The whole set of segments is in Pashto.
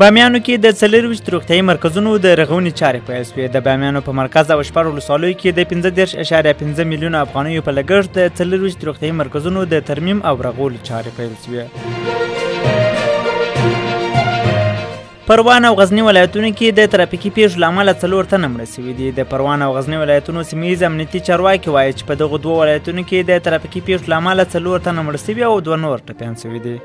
بامیانو کې د 24 روغتیايي مرکزونو د رغونې چارې پیل شوې. د بامیانو په مرکز او شپږ ولسوالیو کې د 35.5 میلیونه افغانیو په لګښت د 24 روغتیايي مرکزونو د ترمیم او رغولو چارې پیل شوې. پروان او غزني ولایتونو کې د ترافیکي پیښو له امله 4 تنه مړه شوي دي. د پروان او غزني ولایتونو سیمه ییز امنیتي چارواکي وایي چې په دغو دوو ولایتونو کې د ترافیکي پیښو له امله 4 تنه مړه شوي او 2 نور ټپیان شوي دي.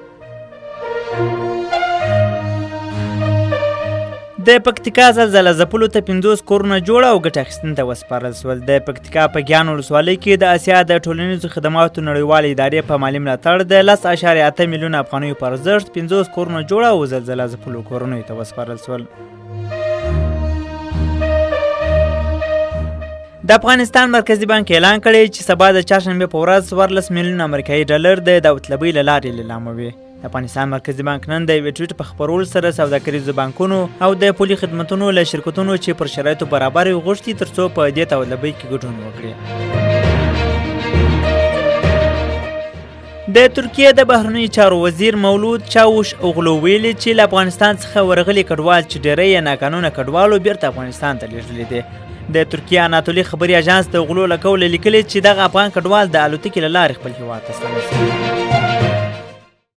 د پکتیکا زلزله ځپلو ته 50 کورونه جوړ او ګټه اخیستنې ته وسپارل شول. د پکتیکا په ګیان ولسوالۍ کې د اسیا د ټولنیزو خدماتو نړیوالې ادارې په مالي ملاتړ د 10.8 میلیونه افغانیو په ارزښت 50 کورونه جوړ او زلزله ځپلو کورنیو ته وسپارل شول. د افغانستان مرکزي بانک اعلان کړی چې سبا د چهارشنبې په ورځ 14 میلیونه امریکایي ډالر د داوطلبۍ له لارې لیلاموي. د افغانستان مرکزي بانک نن د یوې ټویټ په خپرولو سره سوداګریزو بانکونو او د پولي خدمتونو له شرکتونو چې پر شرایطو برابر وي غوښتي ترڅو په دې داوطلبۍ کې ګډون وکړي. د ترکیې د بهرنیو چارو وزیر مولود چاوش اوغلو ویلي چې له افغانستان څخه ورغلي کډوال چې ډېری یې ناقانونه کډوالو بیرته افغانستان ته لېږلي دي. د ترکیې اناتولي خبري اژانس د اوغلو له قوله لیکلي چې دغه افغان کډوال د الوتکې له لارې خپل هیواد ته ستانه شوي.